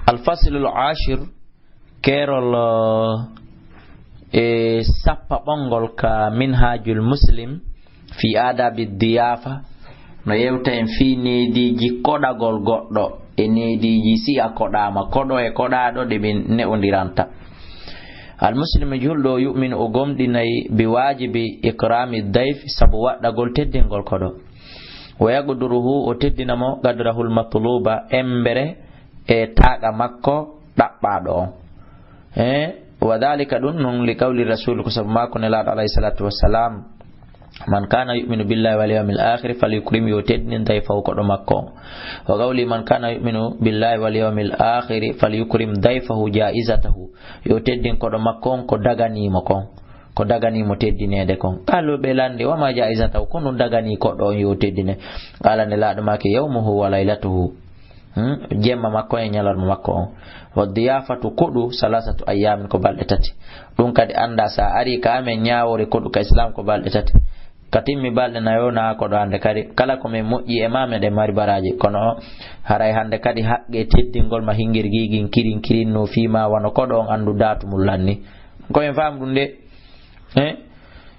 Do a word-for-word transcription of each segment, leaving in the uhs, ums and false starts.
Al-faslul ashir, keerol, eh, sappaɓongol ka Minhajul Muslim fi adabi diyafa, no yewta en fii neediiji koɗagol goɗɗo e neediiji si a koɗaama, koɗo e koɗaaɗo ɗe ɓe ne'ondiranta. Al-muslimu, julɗo, yu'minu, o gomɗinay, bi waajibi ikrami dayf, sabu waɗɗagol teddingol koɗo. Wa yaqduruhu, o teddina mo, qadrahul matluba, embere e taaqa makko ɗaɓɓaaɗo on. Eh, wa dhalika, ɗum non, li qawli rasul, ko sabu maako Nelaaɗo alayhi salatu wassalam, man kana yu'minu billahi wal yawmil akhir falyukrim, yo teddin dayfahu, koɗo makko on. Wa qawli man kana yu'minu billahi wal yawmil akhir falyukrim dayfahu jaizatahu, yo teddin koɗo makko on ko daganimo kon, ko daganimo teddineede kon. Qalu, ɓe lanndi, wa ma jaizatahu, ko ɗum dagani koɗo on yo teddine? Qala, Nelaaɗo maaki, yawmuhu wa laylatuhu. Hmm? Jemma makko e ñalarma makko on. Wa diyafatu, koɗu, salasatu ayyamin, ko balɗe tati. Ɗum kadi annda, sa ari ka amen ñaawore koɗu ka Islam ko balɗe tati. Ka timmi balɗe nayo na koɗo, hannde kadi kala ko men moƴƴi e ma, meɗen mari baraaji. Kono haray hannde kadi haqqe teddingol ma hingir gigin kirin kirin no fii ma wano koɗo on anndu datu mum lanni. Ko en faamu ɗum de. Eh?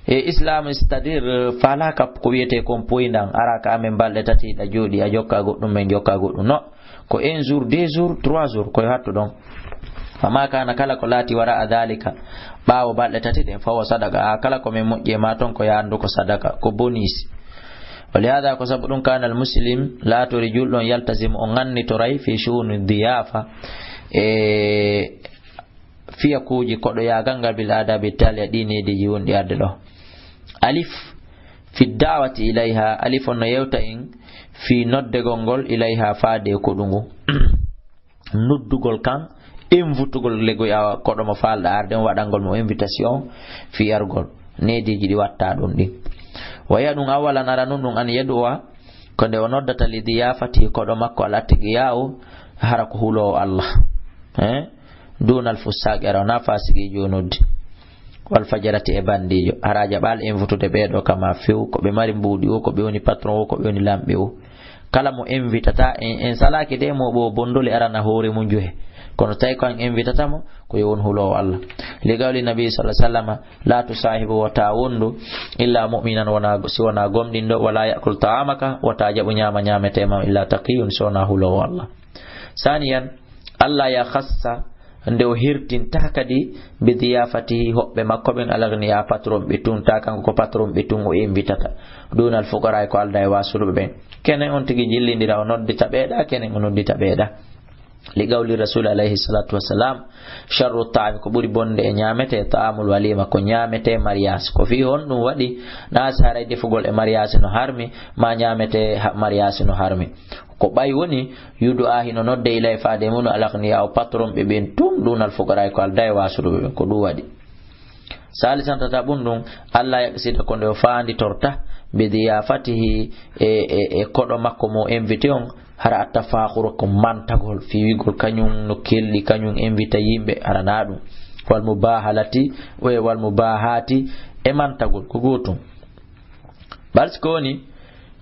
E Islam, c'est-à-dire, euh, faalaka ko wiyetee kon poyndan, ara ka amen balɗe tati, ɗa jooɗi, a jokka goɗɗum, men jokka goɗɗum. Non, ko un jour, deux jours, trois jours, ko yo hattu ɗon. Fama kana, kala ko laati wara a dhalika, ɓaawo balɗe tati ɗen, fawa sadaka. A, kala ko men moƴƴi e ma ton, ko ya anndu ko sadaka, ko bonus. Wa lihada, ko sabu ɗum, kana al muslim, laatori julɗo on, yaltazimu, o ngannitoray, fi shu'uni diyafa, e fiyakuuji koɗoyaagal ngal, bil adabi taliya, ɗi neediiji wonɗi arde ɗo. Alif, fi da'wati ilayha, alif on no yewta en fii noddegol ngol, ilayha, faade e koɗu ngu. Noddugol kan, invitugol legoy a koɗo mo faalɗa arde on, waɗangol mo invitation fii argol. Neediiji ɗi watta ɗum ɗin. Wa hiya ɗum awalan, ara nun ɗum, an yad'uwa, ko nde o noddata, li diyafati, koɗo makko, al atqiya o, hara ko huloowo Allah. Eh? Dunal fussaaqi, ara wona faasiqiijo o noddi. Wal fajarati, e bandiijo. Hara a jaɓaali invitude ɓee ɗo kama few, ko ɓe mari mbuuɗi o, ko ɓe woni patron o, ko ɓe woni lamɓe o. Kala mo invitata, en, en salaaki de mo ɓo bondole arana hoore mum juhe. Kono tawi ko an invitata mo, ko yo won huloowo Allah. Li qawli nabi sallallahu alaihi wasallam, la tusahibu, wota wondu, illa mu'minan, wona, si wona gomɗinɗo, wala ya'kul ta'amaka, wota jaɓu ñaama ñaamete ma, illa taqiyun, si wona huloowo Allah. Saniyan, Allah ya khassa, nde o hirtinta kadi, bi diyafatihi, hoɓɓe makko ɓen, al aghniya, patron ɓe tun, ta kanko ko patron ɓe tun o invitata. Dunal fuqara, ko alda e wasuɓe ɓen. Kenen on tigi jillindira, o noddita ɓeeɗa, kenen o noddita ɓeeɗa. Li qawli rasul alayhi salatu wassalam, sharru ta'ami, ko ɓuri bonde e ñaamete, ta'amul walima, ko ñaamete mariage. Ko fii honɗum waɗi? Na si haray defugol e mariage no harmi, ma ñaamete ha-, mariage no harmi. Ko ɓay woni, yudu'a, hino nodde, ilay, faade mun, al aghniya, o patron ɓe ɓen tun, dunal fuqara, ko alda e wasuɓe ɓen, ko ɗum waɗi. Salisan, tataɓun ɗum, Allah yaqsida, ko nde o faanditorta, bi diyafatihi, e, e, e koɗo makko mo invité on, hara attafakhuru, ko mantagol, fiwigol kañum no kelɗi, kañum invita yimɓe, hara na ɗum. Wal mubahalati, e wal mubahati, e mantagol, ko gootum. Bal si ko woni,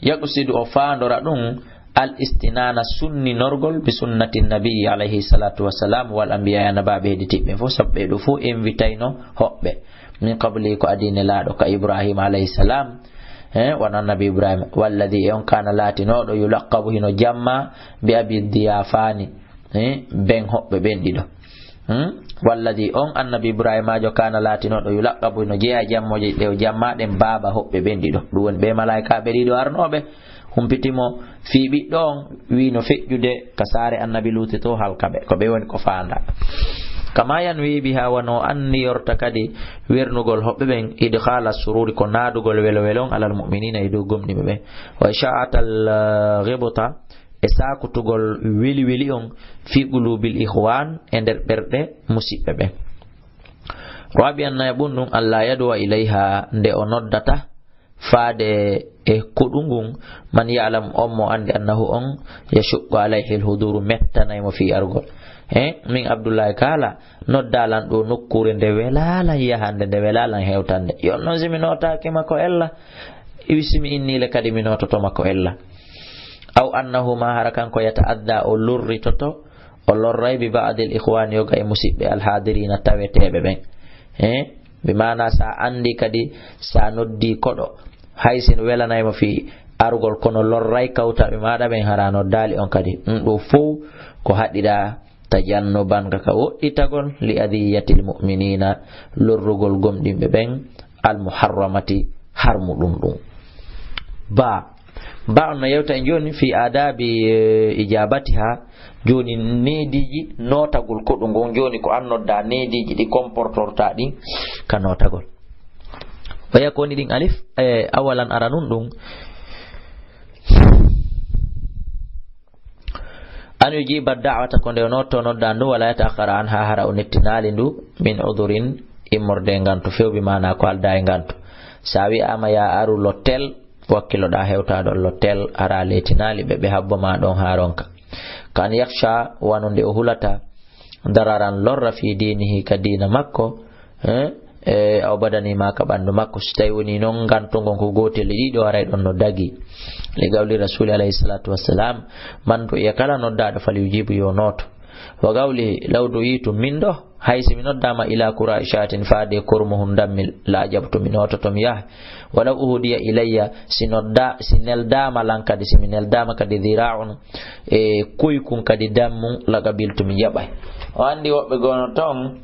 yaqsidu, o faandora ɗum, al istinana, sunninorgol, bi sunnati nabi alayhi salatu wassalam, wal anbiya, e annabaaɓe hedditiɓɓe fof, sabu ɓe ɗo fof invitayno hoɓɓe. Min qabli, ko adii Nelaaɗo, ka Ibrahima alayhi salam, eh, wano annabi Ibrahima, walladhi, e on kana laatinooɗo, yulaqabu, hino jamma, bi abi diyafani, eh, ben hoɓɓe ɓen ɗiɗo. Hmm? Walladhi, on annabi Ibrahimaajo, kana, laatinooɗo, yulaqabu, no jeyaa e jammooje ɗe o jammaa ɗen, baaba hoɓɓe ɓen ɗiɗo. Ɗum woni ɓe malaa'ikaaɓe ɗiɗo arnooɓe, humpiti mo fii ɓiɗɗo on, wii no feƴƴude ka saare annabi Luuti to, halka ɓe. Ko ɓe woni ko faandaa. Kama yanwi biha, wano anniyorta kadi wernugol hoɓɓe ɓen, idkhala sururi, ko naadugol welo welo on, alal mu'minina, e dow gomɗinɓe ɓen. Wa isha'atal, eh, ghibta, e sakutugol weli weli on, fi qulubil ikhwan, e nder ɓerɗe musiɓɓe ɓen. Rabi'an, nayaɓun ɗum, alla yad'uwa ilayha, nde o noddata faade e koɗu ngun, man ya'lam, on mo anndi, annahu on, yashuqqu alayhi alhuduru, mettanay mo fii argol. He, min Abdullahi Kaala, noddaa lan ɗo nokkuure nde welaa lan yahande, nde welaa lan hewtande. Yo noon si mi nootaaki ma ko ella, iwi si mi innii le kadi mi noototo ma ko ella. Aw annahu, ma hara kanko, yata'adda, o lorritoto, O lorray bi ba'dil ikhwani yoga e musiɓɓe alhadirina taweteeɓe ɓen. Eh? Bi maana sa andi kadi sa noddi koɗo, hay si welanay mo fi arugol kono lorray kawtaɓe maɗa ɓen hara noddaali on kadi. Ɗum ɗo fow ko haɗiɗa tajannuban ka ka woɗɗitagol li adiyatil mu'minina lorrugol gomɗinɓe ɓen al muharramati harmu ɗum ɗum. Ba, ba on no yewta en joni fi adabi, eh, ijabatiha, joni neediji notagol koɗu ngon, joni ko an nodda neediji ɗi comportorta ɗin ka notagol. Waya ko woni ɗin alif, eh, awalan ara nun ɗum. An yujiba da'wata ko nde o notto nodda ndu wala yata'akhkhara anha hara o nettinaali ndu min udurin immorde ngantu fewbi mana ko alda e ngantu. Sa wi'ama ya aru l'hôtel, wakkiloɗa hewta ɗon l'hôtel, ara letinaali ɓe, ɓe habbo ma ɗon ha ronka. Kan yakhsha wano nde o hulata dararan lorra fi dinihi ka diina makko, eh, eh, aw badani ma ka ɓandu makko. Si tawi woni non ngantu ngon ko gotel e ɗiɗo aray ɗon no dagi. Li qawli rasuli alayhi salatu wassalam, man du'iya kala noddaɗo fal yujibu yo nooto. Wa qawli law du'itu min ɗo, hay si mi noddama ila kura'i shatin faade kormuhun dammi la ajabtu mi noototo mi yaha. Walaw uhudiya ilayya si nodda, si neldama lan kadi, si mi neldama kadi dhira'un e koykun kadi dammun la qabiltu mi jaɓay. O andi woɓɓe gono ton,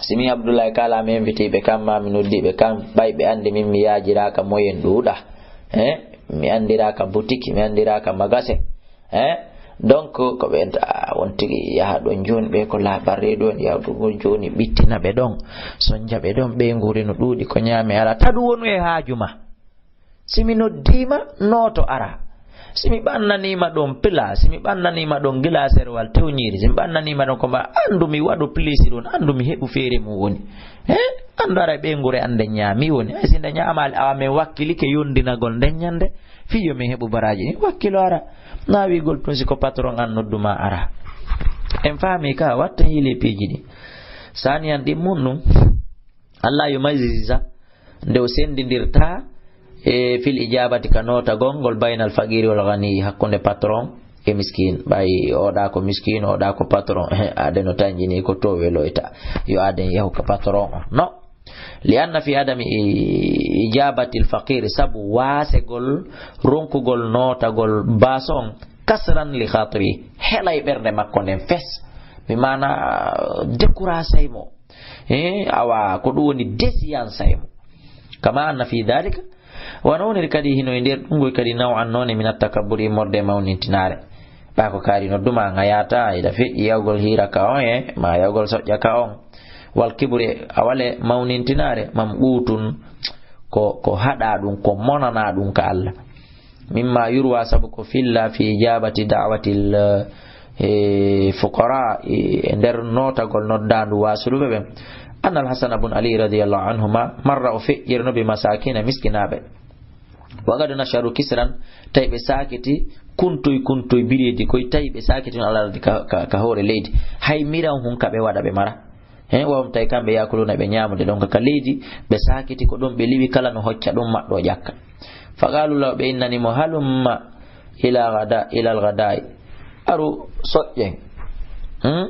si mi Abdullahi kala mi invitiɓe kam ma mi noddiɓe kam, ɓay ɓe andi min mi yajiraka moyen ɗuuɗa. Eh? Mi andiraka boutique, mi andiraka magasin. Eh? Donc, ko ɓe enta, ah, on tigi yaha ɗon joni ɓe ko labarre ɗon, yaha ɗon joni ɓittina ɓe ɗon, sonja ɓe ɗon, ɓe nguri no ɗuuɗi ko ñaame ala. Taɗu wonu e haaju ma. Si mi noddima, nooto ara. Si mi ɓannanima ɗon pila, si mi ɓannanima ɗon gilaserwal tewñiri, si mi ɓannanima ɗon ko mba, andu mi waɗu plaisir on, andu mi heɓu feere mum woni. Eh? Andu ara ɓe ngure ande ñaami woni. Ay si nde ñaamaali awa men wakkilike yondinagol nden ñande. Fiyo mi heɓu baraji ɗin, wakkilo ara. Na wi'gol tun si ko patron an nodduma ara. En faami ka, watta hiile piiji ɗi. Sani an ɗin mun ɗum. Allah yumayyiza, nde o sendindirta, e fil ijabati ka notagol ngol baynal faqiri wal ghani, hakkunde patron e miskin. Ɓay oɗa ko miskin, oɗa ko patron, aden no tanjini ko to weloyta. Yo aden yahu ka patron on. No. Li anna fi adami i-, ijabati al faqiri, sabu wasegol ronkugol notagol bason, kasran li khatiri, helay ɓernde makko nden fes. Mi mana, découragé mo. Eh, awa, ko ɗum woni défiance e mo. Kama anna fi dhalika, wano woniri kadi hino e nder ɗum ngoy kadi naw an noone min attakabburi immorde e mawnintinaare. Ɓa ko kaari nodduma an a yaata, ida feƴƴi yawgol hiira ka on e, ma yawgol soƴƴa ka on. Wal kibri, a wale mawnintinaare, mam ɓuutun ko, ko haɗa ɗum, ko monana ɗum ka Allah. Mimma yurwa, sabu ko filla fi ijabati da'watil, eh, fuqara, e nder notagol noddandu wasuluɓe ɓen. Anna al-Hasan bun Ali radiyallahu anhuma marra o feƴƴirno bi masakina miskinaɓe. Wa qad nasharu kisran, tawi ɓe sakiti kuntoy kuntoy biredi koy, tawi ɓe sakiti on alardi ka, ka, ka hoore leydi. Hay miran hun ka ɓe waɗa ɓe mara. Hen wawm tawi kamɓe yakuluna ɓe ñamude ɗon ka leydi, ɓe sakiti ko ɗum ɓe liwi kala no hocca ɗum maɗɗo ƴakka. Faqalu law, ɓe innani mo, halumma ila gada, ila al gadai. Aru soƴƴen. Hmm?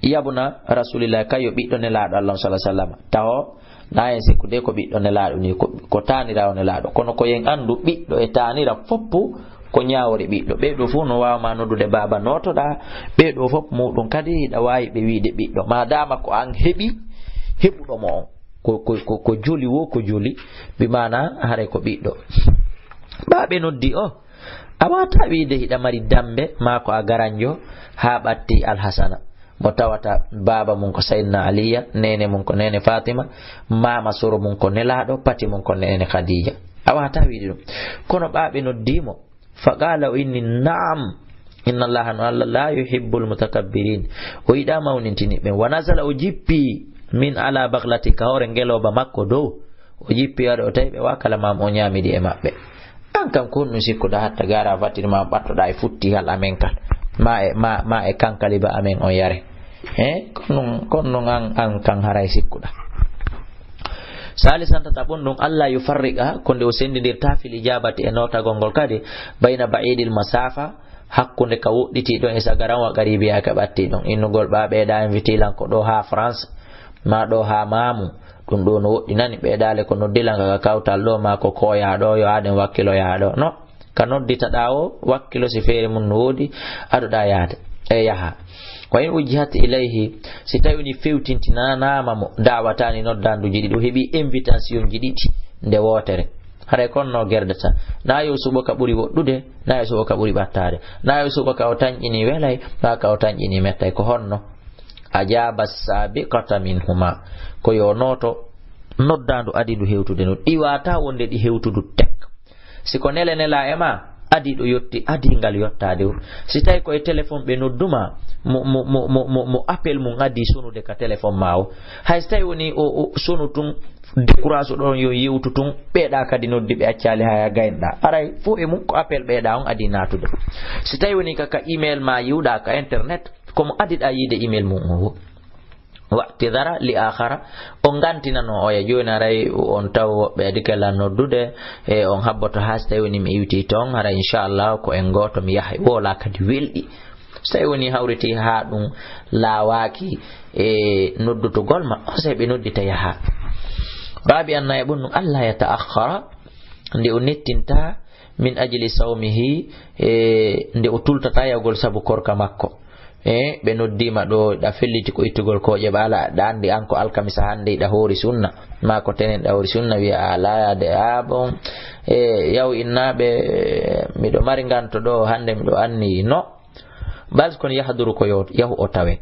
Yabna Rasulillah, kayo ɓiɗɗo nelaɗo Allah sallallahu alaihi wasallam. Taho, na en sikkude ko ɓiɗɗo nelaɗo ni, ko, ko tanirawo nelaɗo. Kono ko yen andu ɓiɗɗo e tanira foppu ko ñaawori ɓiɗɗo. Ɓee ɗoo fof no waawma noddude baaba nootoɗaa. Ɓee ɗoo fof muɗum kadi hiɗa waawi ɓe wiide ɓiɗɗo. Maadaama ko an heɓi, heɓuɗo mo on. Ko, ko, ko, ko joli wo, ko joli. Bi maana haray ko ɓiɗɗo. Ɓaa ɓe noddi o. A waawataa wiide hiɗa mari dammbe, maa ko a garanjo, haa ɓatti Alhasana. Mo tawata baaba mum ko Sayyidina Aliya, neene mum ko neene Fatima, maama soro mum ko nelaaɗo, pati mum ko neene Khadija. A waawataa wiide ɗum. Kono ɓaa ɓe noddi mo. Faqala, o inni, "Na'am. Inna Allaha, no Allah, la yuhibbul mutakabbirin." O yiɗaa mawnintiniiɓe. Wa nazala, o jippi, min ala baghlati, ka hoore ngelooba makko dow. O jippi, o ari, o tawi ɓe wa kala maam, o ñaamidi e maɓɓe. An kan ko honɗum sikkuɗaa hatta gara fatir ma ɓattoɗaa e futti hal amen kan. Ma e, ma, ma e kankaliba amen on yare. He? Kono, kono an, an kan haray sikkuɗaa. Salisan tataɓun ɗum, Allah yufarriqa, ko nde o sendindirta fil ijabati e notagol ngol kadi, bayna ba'idil masafa, Hakkunde ka woɗɗitii ɗon e sagaran wa qaribiya ka ɓattii ɗon. Innugol ɓaa ɓeeɗa inviti lan ko ɗoo haa France, maa ɗoo haa maamu. Ɗum ɗoo no woɗɗinani ɓeeɗaale ko noddi lan ka kawtal ɗoo maa ko kooyaa ɗoo, yo aɗen wakkiloyaa ɗoo. No, ka nodditaɗaa o, wakkilo si feere mum no woodi, aɗoɗaa yaade. E yaha. Wa in wujjihat ilayhi, si tawi ni fewtintinaanaama mo, da'wataani noddaanduuji ɗiɗi, o heɓi invitation ji ɗiɗi nde wootere. Haray kon no gerdata. Na yo suɓo ka ɓuri woɗɗude, na yo suɓo ka ɓuri ɓattaade. Na yo suɓo ka o tanƴini welay, na ka o tanƴini mettay. Ko honno? Ajaba sabiqata minhuma. Ko yo nooto noddaandu adindu hewtude no. Ɗi waata wonde ɗi hewtudu tek. Si ko nele nela e ma, adi ɗo yotti, adi ngal yottaade o. Si tawi ko e téléphone ɓe nodduma, mo, mo, mo, mo, mo, mo appel mum adi sonude ka téléphone ma o. Hay si tawi woni o, o sonu tun, décourage ɗon yo yewtu tun, ɓeeɗa kadi noddi ɓe accaali haya gaynɗa. Aray, fof e mum ko appel ɓeeɗa on adi naatude. Si tawi woni ka, ka email ma yiwɗa ka internet, ko mo adiɗa yiide email mum o. Wa'tidara li akhara, o ngantinano oya. Jooni aray on taw woɓɓe adi kala noddude, e on habboto haa si tawi woni mi iwti toon, hara inchallah ko en gooto mi yahay. Woola kadi welɗi. Si tawi woni hawriti haa ɗum laawaaki e noddutugol ma, on sey ɓe noddita yaha. Baabi anna e ɓunndu Allah ya ta'akhkhara, nde o nettinta min ajli sawmihi, e nde o tultata yahgol sabu korka makko. E ɓe noddiima ɗo, ɗa felliti ko ittugol kooƴe, ɓa ala, ɗa anndi an ko alkamisa hannde, ɗa hoori sunna, ma ko tenen ɗa hoori sunna, wiya a ala yaade, a bon, e yaw innaaɓe, miɗo mari nganto ɗo, hannde miɗo anni, no. Bal kon yahduru ko yo, yahu o tawe.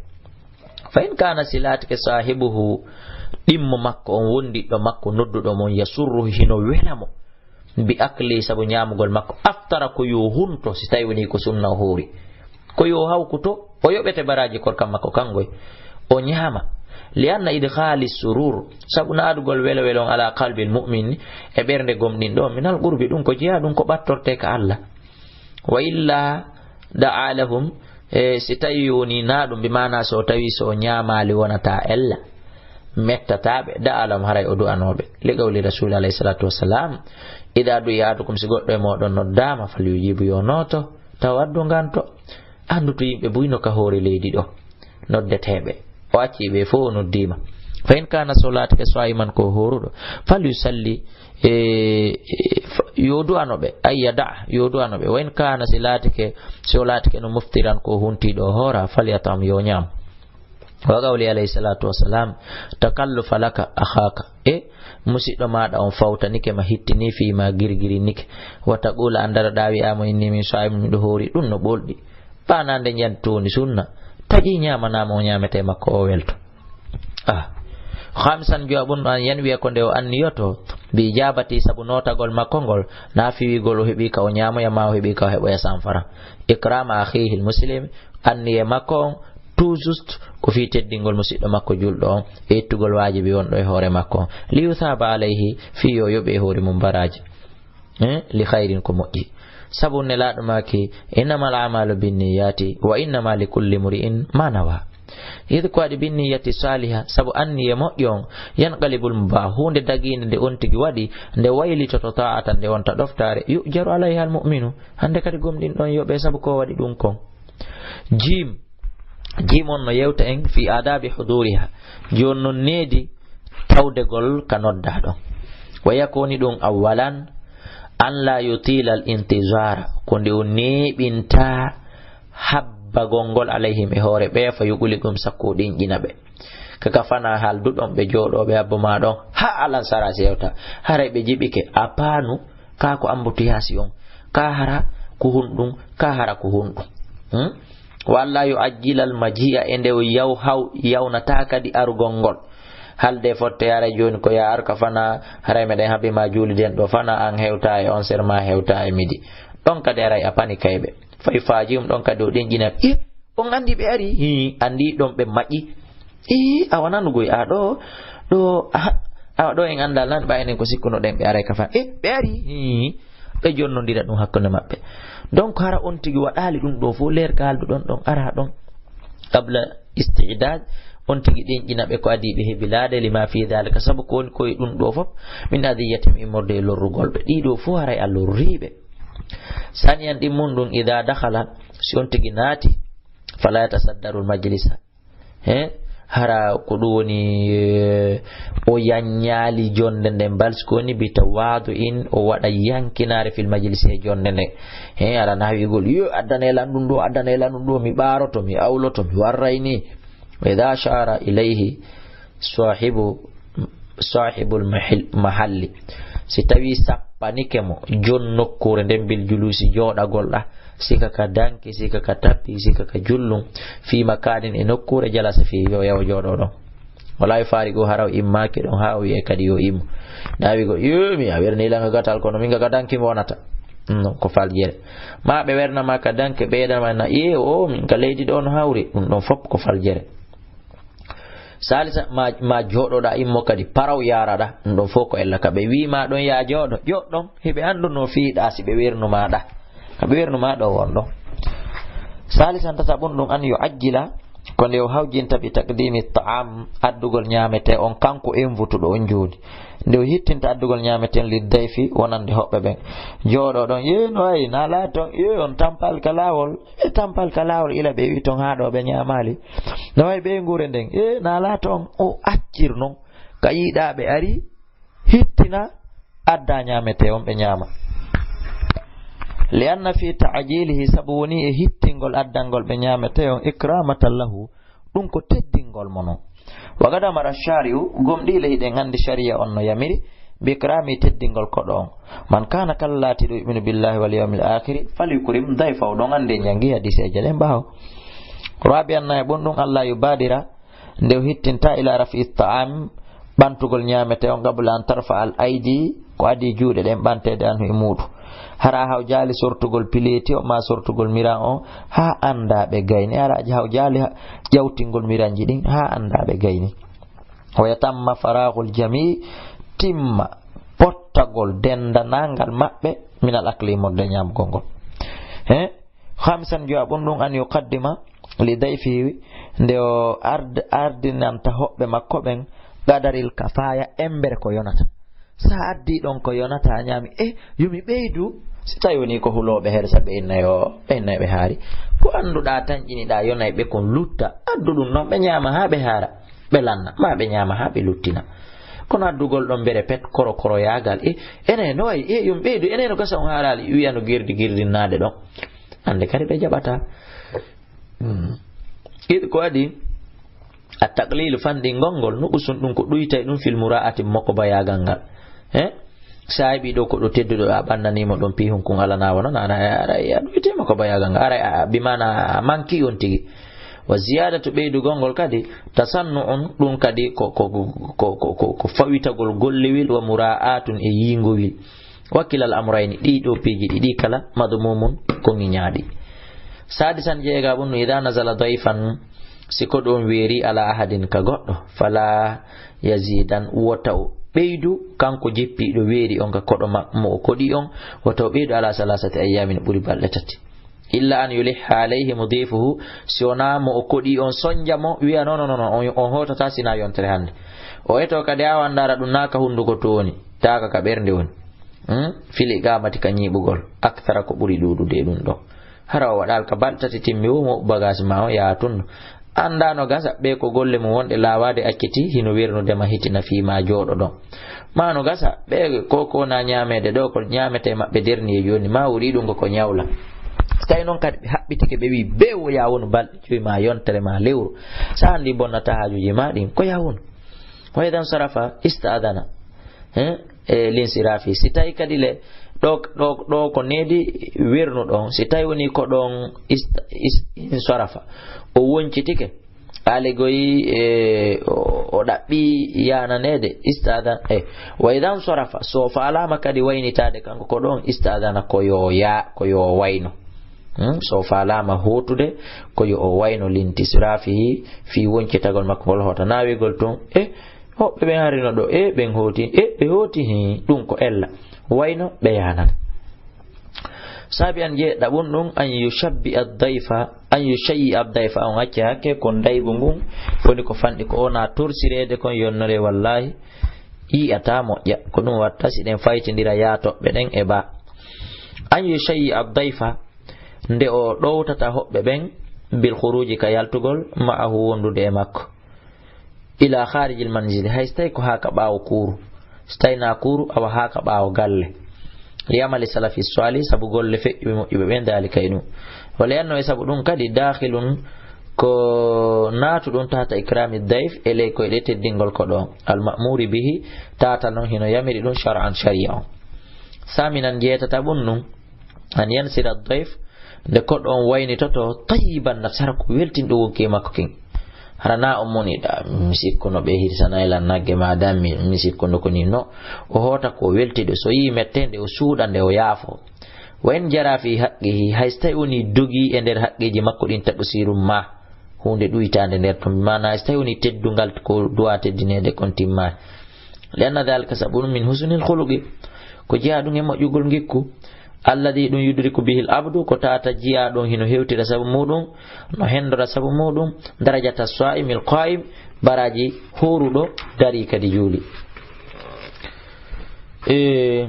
Fa in kana si laatike saahibuhu, ɗimmo makko on, wondiɗɗo makko, nodduɗo mon, yasurruhu, hino wela mo. Bi akli, sabu ñaamugol makko, aftara ko yo hunto, si tawi woni ko sunna o hoori. Ko yo hawkuto, o yoɓete baraaji korka makko kangoy, o ñaama. Li anna idkhali surur, sabu naadugol welo welo on ala qalbil mu'min, e ɓernde gomɗinɗo, minal qurbi, ɗum ko jeyaa, ɗum ko ɓattorte ka Allah. Wa illa da'a lahum, e si tawi woni na ɗum, bi maana so tawi so o ñaamaali wonata ella. Mettata ɓe, da'a lahum, haray o du'anoo ɓe. Li qawli Rasul alayhi salatu wassalam, "Ida du'iya ahadukum", si goɗɗo e mooɗon noddaama, "falyujibu", yo nooto, taw addu nganto. Anndu to yimɓe buy no ka hoore leydi ɗo, noddeteeɓe. O acci ɓe fof o noddiima. Fa in kana so laatike sa'iman ko hooruɗo, falyusalli, e, e, fa-, yo du'ano ɓe, ayya da'a, yo du'ano ɓe. Wa in kana si laatike, si o laatike no muftiran ko huntiiɗo o hoora, falyat'am, yo ñaam. Wa qawli alayhi salatu wassalam, takallufa laka akhaka. E, musiɗɗo maaɗa on fawtanike ma, hittini fii ma, girgirinike. Wa taqula, an dara ɗa wi'a mo, inni min sa'imun, miɗo hoori, ɗum no ɓolɗi. Ɓaanande njantu woni sunna. Taƴi ñaamanaama o ñaamete makko o welto. Ah. Khamisan, jowaɓun an yan wiya ko nde o anniyoto, bi ijabati sabu nootagol makko ngol, na fiwigol o heɓi ka o ñaamoya ma o heɓi ka o heɓoya sanfara. Ikrama akhihil muslim, anniye makko on, tout juste ko fii teddingol musiɗɗo makko julɗo on, e ittugol waajibi wonɗo e hoore makko on. Li yuthaba alayhi, fii yo yoɓe e hoore mum baraaji. Eh, li khairin ko moƴƴi. Sabu Nelaaɗo maaki, "Innamal a'malu binniyati, wa innama li kulli mri'in ma nawa." Id ko waɗi binniyati saliha, sabu anniye moƴƴo on, yanqalibul mubah, huunde dagiinde nde on tigi waɗi, nde waylitoto ta'atan nde wonta ɗoftaare, yu'jaru alayha al mu'minu, hande kadi gomɗinɗo on yoɓe sabu ko waɗi ɗum kon. Jim, jim on no yewta en fi adabi huduriha. Jooni non needi tawdegol ka noddaa ɗon. Wa yakuni ɗum awwalan, an la yutila al intizara, ko nde o neeɓinta habbagol ngol alayhim e hoore ɓe, fa yuquli ɗum sakko o ɗinƴina ɓe. Kaka fana halduɗon ɓe jooɗooɓe habbo ma ɗon, ha alan sara si yewta. Haray ɓe jiɓike, a paanu, ka ko ambutiyasi on. Ka hara ko hunɗum, ka hara ko hunɗum. Hmm? Walla yo ajjilal maji'a e nde o yaw-, haw-, yawnata kadi arugol ngol. Halde fotte haray jooni ko ya ar ka fana, haray meɗen haɓi ma juuliden ɗo fana, an hewta e on ser ma hewta e midi. Ɗon kadi haray a pani kayɓe. Fay faaji um ɗon kadi o ɗinƴina. Eh, on andi ɓe ari? Hii, andi ɗon ɓe maƴi. Ii, awa nanugoy, a ɗo, ɗo, aha, awa ɗo en andal nan, ɓa enen ko sikkunoɗen ɓe aray ka fa. Eh, ɓe ari? Hii, ɓe jonnondira ɗum hakkunde maɓɓe. Donc, hara on tigi waɗali ɗum ɗo fof, leer ka halduɗon ɗon, ara ɗon. Qabla isti'dad, on tigi ɗinƴina ɓe ko adi ɓe heɓi laade, lima fi dhalika, sabu ko woni koye ɗum ɗo fof, min adiyatihim, immorde e lorrugol ɓe. Ɗiɗo fof haray a lorriɓe. Saniyan ɗimmun ɗum, ida dakhala, si on tigi naati, fala yatasaddarul majlisa. He? Hara ko ɗum woni, eh, o yanyaali jonde nden, bal si ko woni bi tawaadu in, o waɗa yankinaare fil majlisi e jonde nden. He, hara na wi'ugol, "Yo, addanee lan ɗum ɗo, addanee lan ɗum ɗo, mi ɓaaroto, mi awloto, mi warray ni." Wa idha ashara ilayhi sahibu, sahibul mahil-, mahalli. Si tawi sappanike mo, jon nokkuure nden bil julusi jooɗagol ɗa, sika ka danki, sika ka tappi, sika ka jullum, fi makanin e nokkuure jalasa fi yo yaw jooɗo ɗon. Wala yufariqu hara o immaaki ɗon haa o wi'e kadi yo immo. Na wi'ugo, "Yo, mi a werni lan ka gatal kono min ka danki mi wonata." No, ko faljere. Ma ɓe werna ma ka danki, ɓe yiɗa ma na, "Ye, o, min ka leydi ɗo no hawri." Ɗum ɗon fop ko faljere. Salisa, ma, ma jooɗoɗa immo kadi, paraw yaaraɗa. Ɗum ɗon fof ko ella ka ɓe wii ma ɗon ya jooɗo, jooɗo ɗon. Hiɓe annduno fii ɗa si ɓe wernu ma ɗa. Ka ɓe wernu ma ɗo won ɗon. Salisan tata ɓun ɗum an yo ajjila, ko nde o hawjinta bi taqdimi ta'am, addugol ñaamete on kanko envutuɗo on jooni. Nde o hittinta addugol ñaamete on li dayfi wonande hoɓɓe ɓen. Jooɗo ɗon, ye no wayi, na laaton, ye on tampal ka laawol. E tampal ka laawol ila ɓe wi ton haa ɗo ɓe ñaamaali. No wayi ɓe nguure nden. E na laaton o accir non. Ka yiɗa ɓe ari, hittina, adda ñaamete on ɓe ñaama. Li anna fi ta'jilihi, sabu woni e hittingol addangol ɓe ñaamete on ikramatan lahu, ɗum ko teddingol mo non. Wa qad amara shari'u, gomɗii le hiɗen anndi shari'a on no yamiri, bi ikrami teddingol koɗo on. Man kana kala laatiiɗo yu'minu billahi wal yawmil akhiri, fal yukrim dayfahu, ɗon anndi en janngi hadiseeje ɗen ɓaawo. Rabi'an na e ɓun ɗum, Allah yubadira, nde o hittinta ila rafi ta'am, ɓantugol ñaamete on qabla an tarfa al aydi, ko adi juuɗe ɗen ɓanteede anhu e muuɗum. Hara hawjaali sortugol pileeti o, ma sortugol miran o, haa annda ɓe gayni. Hara aji hawjaali ha-, ƴawtingol miranji ɗin, haa annda ɓe gayni. Wa yatamma faraghul jami, timma pottagol dendanangal maɓɓe, minal akli, modde ñamgol ngol. He? Khamisan, jowaɓun ɗum, an yuqaddima li dayfi, nde o ard-, ardinanta hoɓɓe makko ɓen, qadaril kafaya, embere ko yonata. Sa addi ɗon ko yonata, a ñaami, e, yo mi ɓeydu. Si tawi woni ko hulooɓe here, sa ɓe inna yo, ɓe inna ɓe haari. Ko annduɗa tan ƴiniɗa yonay ɓe kon lutta, addu ɗum non ɓe ñaama haa ɓe haara, ɓe lanna, ma ɓe ñaama haa ɓe luttina. Kono addugol ɗon mbere pet koro koro yaagal, e, ene no wayi, e, yo mi ɓeydu, ene no gasa on haaraali, wiya no girdi girdinnaade ɗon. Hannde kadi ɓe jaɓata. Hmm. Id ko adi, at-taqlilu fanɗingol ngol, nuqusun ɗum ko ɗuytay ɗum fil mura'ati moko bayaagal ngal. He? Sa heɓi ɗo ko ɗo tedduɗo a ɓannanimo ɗon pihun kun alana wona, na, na, aray a ɗuytay moko bayaagal ngal. Aray a, bi maana a manki on tigi. Wa ziyadatu ɓeydugol ngol kadi, tasannu on ɗum kadi ko, ko, ko, ko, ko, ko fawitagol gollewil wa mura'atun e yingowil. Wakilal amrayni, ɗi ɗo piiji ɗiɗi kala madmumun ko ŋiñaaɗi. Sadisan jeega ɓun, ida nazala dayfan, si ko ɗon weeri ala ahadin ka goɗɗo, fala yazidan, wota o ɓeydu, kanko jippiiɗo weeri on ka koɗo ma-, mo o koɗi on, wota o ɓeydu ala salasati ayyamin ɓuri balɗe tati. Illa an yuliha alayhi mudifuhu, si wona mo o koɗi on sonja mo, wiya, "Non, non, non, non, on, on hotata sina yontere hannde." O eto kadi a wandara ɗum na ka hunduko to woni, taaka ka ɓernde woni. Hmm? Fili gamati ka ñiiɓugol, akthara ko ɓuri ɗuuɗude e ɗum ɗo. Hara o waɗal ka balɗe tati timmi wo mo bagage ma o yaha tun. Annda no gasa, ɓe ko golle mum wonɗe laawaade acciti, hino wernude ma hitina fii ma jooɗo ɗon. Ma no gasa, ɓe ko, ko na ñaameede ɗo, ko ñaamete maɓɓe dernier jooni, ma wuri ɗum ko, ko ñawla. Tawi noon kadi ɓe haɓɓitike, ɓe wi, "Be wo ya wonu balɗe joyi ma yontere ma lewru." Sa anndi bonnata haajuuji ma ɗin, ko ya wonu. Wa idan sarafa ista'dana. He? E linsirafi. Si tawi kadi le, ɗo, ɗo, ɗo ko needi wernuɗon. Si tawi woni ko ɗon ist-, ist-, insarafa. O woncitike. Aligoyi, e, o, o ɗaɓɓi yananeede. Ista'dan-, e, wa idan sarafa. So faalama kadi waynitaade kanko ko ɗon, ista'dana ko yo ya, ko yo wayno. Hmm? So faalama hotude, ko yo o wayno lintisrafihi, fii woncitagol makko ngol hoota. Nawigol tun, e, hoɓɓe ɓen harino ɗo, e, ɓen hooti, e, ɓe hooti, hi, ɗum ko ella. Wayno ɓe yanata. Saabi an jeeɗaɓun ɗum, an yushabbi ad-dayfa, an yushayyi ad-dayfa, on acca hakke, ko ndaygu ngun, woni ko fanɗi ko ona torsireede kon yonnore, wallahi, yi'ata moƴƴa. Ko ɗum watta si ɗen faytindira yaatoɓɓe ɗen e ba. أن يشيع الضيف, nde o ɗowtata hoɓɓe ɓen, بالخروج, ka yaltugol, معه, wondude e makko, إلى خارج المنزل, hay so tawi ko haa ka ɓaawo kuuru, so tawi na kuuru, awa haa ka ɓaawo galle, لعمل السلف الصالح, sabu golle feƴƴuɓe moƴƴuɓe ɓen, ذلك, e ɗum. ولأنه, e sabu ɗum kadi, داخل, ko naatuɗum, تحت إكرام الضيف, e ley ko e teddingol koɗo on, المأمور به, tawata non hino yamiri ɗum, شرعا, sharia on. ثامنا, jeetataɓun ɗum, أن ينصرف الضيف, nde koɗo on waynitoto, طيب النفس, hara ko weltinɗo wonki e makko kin. Hara na on moni ɗa, mi sikkuno ɓe hirsanaay lan nagge ma dan, mi, mi sikkuno ko ni, no. O hoota ko weltiɗo, so yii mettende, o suuɗa nde, o yaafo. وإن جرى في حقه, hay so tawi woni dogii e nder haqqeeji makko ɗin, تقصير ما, huunde ɗuytaande nder ton, bi maanaa, hay so tawi woni teddungal ko duwaa teddineede kon timmaani. لأن ذلك, sabu ɗum, من حسن الخلق, ko jeyaa ɗum e moƴƴugol ngikku. الذي, ɗum, يدرك به العبد, ko tawata jiyaaɗo on hino hewtira sabu muɗum, no hendora sabu muɗum, درجة الصائم القائم, baraaji hooruɗo darii kadi juuli. E,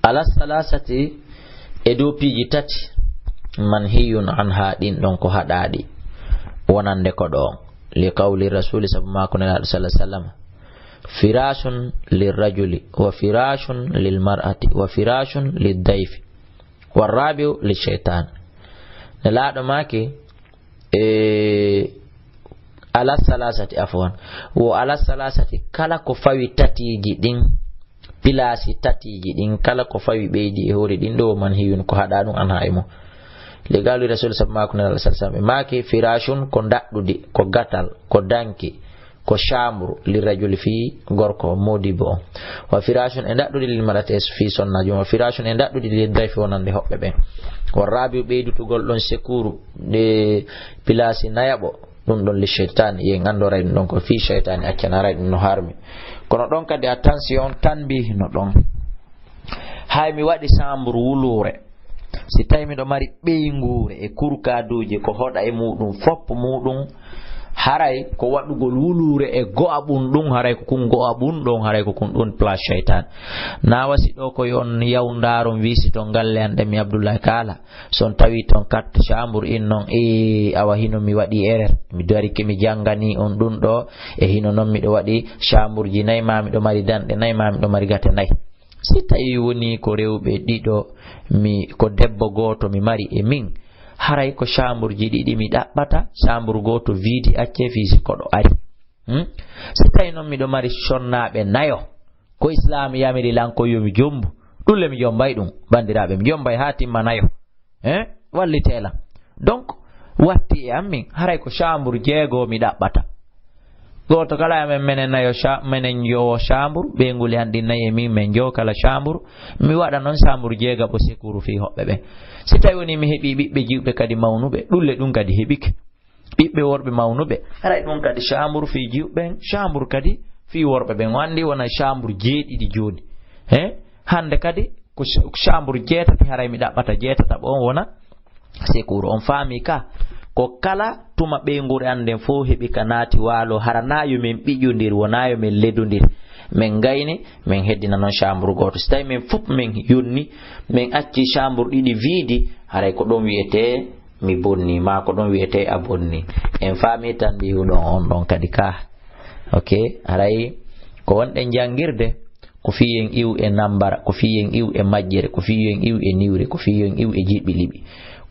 على الثلاثة, e dow piiji tati, منهي عنها, ɗin ɗon ko haɗaaɗi wonande koɗo on. لقول الرسول, sabu maaku Nelaaɗo, صلى الله عليه وسلم: فراش للرجل، وفراش للمرأة، وفراش للضيف، والرابع للشيطان. Nelaaɗo maaki, e, على الثلاثة, afwan, wo على الثلاثة, kala ko fawi tatiiji ɗin, pilaasi tatiiji ɗin, kala ko fawi ɓeydi e hoore ɗin ɗo, منهي, ko haɗaa ɗum, عنها, e mum. لقول الرسول, sabu maaku Nelaaɗo, صلى الله عليه وسلم, ɓe maaki: فراش, ko ndaɗɗudi, ko gatal, ko danki, ko chambre, للرجل, fii gorko moodibbo on. وفراش, e ndaɗɗudi, للمرأة, fii sonnaajo mum. وفراش, e ndaɗɗudi, للضيف, wonande hoɓɓe ɓen. والرابع, ɓeydutugol ɗon secours, ɗe pilaasi nayaɓo, ɗum ɗon للشيطان, yen anndu haray ɗum ɗon ko fii seytaane, accana haray ɗum no harmi. Kono ɗon kadi, attention, tanbiih no ɗon. Hay mi waɗi chambre wuluure, si tawi miɗo mari ɓeynguure e kurkaduuje, ko hoɗa e muɗum, fopp muɗum, haray ko waɗugol wuluure e go'aɓun ɗum, haray ko kun go'aɓun ɗon, haray ko kun ɗum place seytaane. Na wasi ɗo ko yo on yaw ndaaron, wii si ton galle an ɗen, mi Abdullahi Kaala, si on tawi ton carte chambre in non, e, awa, hino mi waɗi erreur, mi darike, mi janngani on ɗum ɗo, e hino non miɗo waɗi chambre ji nayi, ma miɗo mari danɗe nayi, ma miɗo mari gate nayi. Si tawi woni ko rewɓe ɗiɗo, mi, ko debbo gooto mi mari e min, haray ko chambre ji ɗiɗi mi ɗaɓɓata, chambre gooto vide acce fii si koɗo ari. Hmm? Si tawi non miɗo mari sonnaaɓe nayo, ko Islaam yamiri lan ko yo mi jombu, ɗum le mi jombay ɗum, banndiraaɓe, mi jombay haa timma nayo. Eh? Wallitee lan. Donc, watti e an min, haray ko chambre jeego mi ɗaɓɓata. Gooto kala e amen, menen nayo cha-, menen jowo chambre, ɓeynguuli an ɗin nayi e min, men jowo kala chambre. Mi waɗa non chambre jeegaɓo secours fii hoɓɓe ɓen. Si tawi woni mi heɓi ɓiɓɓe jiwɓe kadi mawnuɓe, ɗum le ɗum kadi heɓike. Ɓiɓɓe worɓe mawnuɓe, haray ɗum kadi chambre fii jiwɓe ɓen, chambre kadi fii worɓe ɓen. O anndi wona chambre jeeɗiɗi jooni. Eh? Hannde kadi ko ch-, chambre jeetati, haray mi ɗaɓɓata jeetataɓo on wona secours. On faami ka? Ko kala tuma ɓeynguure an nden fof heɓi ka naati waalo, hara na yo men ɓiƴondir, wona yo men ledondir. Men ngayni, men heddina non chambre gooto. Si tawi men fof men yonni, men acci chambre ɗiɗi vide, haray ko ɗon wiyetee mi bonni, maa ko ɗon wiyetee a bonni. En faami tanbiihu ɗon on ɗon kadi ka. Ok, haray ko wonɗen janngirde, ko fii yen iw e nambara, ko fii yen iw e majjere, ko fii yen iw e niwre, ko fii yen iw e jiɓi liɓi.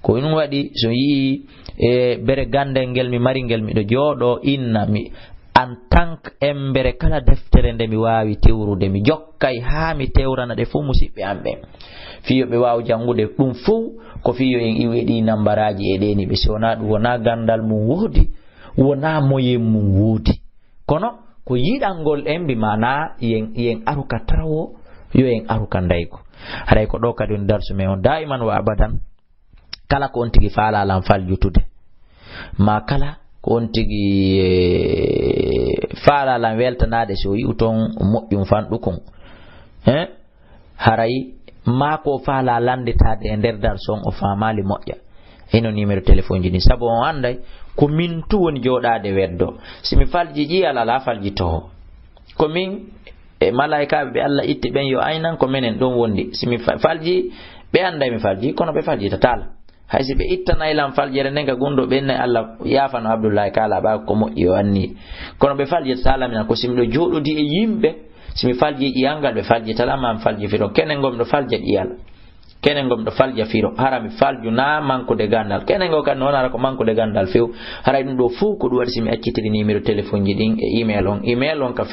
Ko ɗum waɗi, so yi'i, e, bere ganndel ngel mi mari ngel, miɗo jooɗoo inna, mi, en tant que embere, kala deftere nde mi waawi tewrude, mi jokkay haa mi tewrana ɗe fof musiɓɓe am ɓen. Fii yo ɓe waaw janngude ɗum fof, ko fii yo en iw e ɗii nambaraaji e ɗee niɓe. Si wonaa ɗum, wonaa ganndal mum woodi, wonaa moyen mum woodi. Kono ko yiɗangol en, bi maanaa yen, yen aru ka tawo, yo en aru ka ndaygu. Haray ko ɗo kadi woni darsu men on. Daa'iman wa abadan, kala ko on tigi faalaa lan faljutude, maa kala ko on tigi, eh, faalaa lan weltanaade, si o yi'u ton moƴƴum fanɗukun, eh, haray maa ko o faalaa lannditaade e nder darsu on, o faamaali moƴƴa. Hino numéro téléphone ji ɗin, sabu on annday ko min tu woni jooɗaade weddo. Si mi falji ƴiyal, alaa faljitoowo. Ko min E malaa'ikaaɓe ɓe Allah itti ɓen yo aynan ko menen ɗon wondi. Si mi fa-, falji, ɓe annday mi falji, kono ɓe faljitataala. Hay si ɓe ittanay lan faljere nden ka gunɗo ɓen, ne Allah yaafano Abdullahi Kaala ɓa ko moƴƴi o anni. Kono ɓe faljitataala mina ko si miɗo jooɗodi e yimɓe, si mi falji ƴiyal ngal ɓe faljitala ma mi falji firo. Kenen ngo miɗo falja ƴiyal. Kenen ngo miɗo falja firo. Hara mi falju na mankude gandal. Kenen ngo kan noon hara ko mankude gandal few. Haray ɗum ɗo fow ko ɗum waɗi si mi accitiri numéro téléphone ji ɗin e email on. Email on ka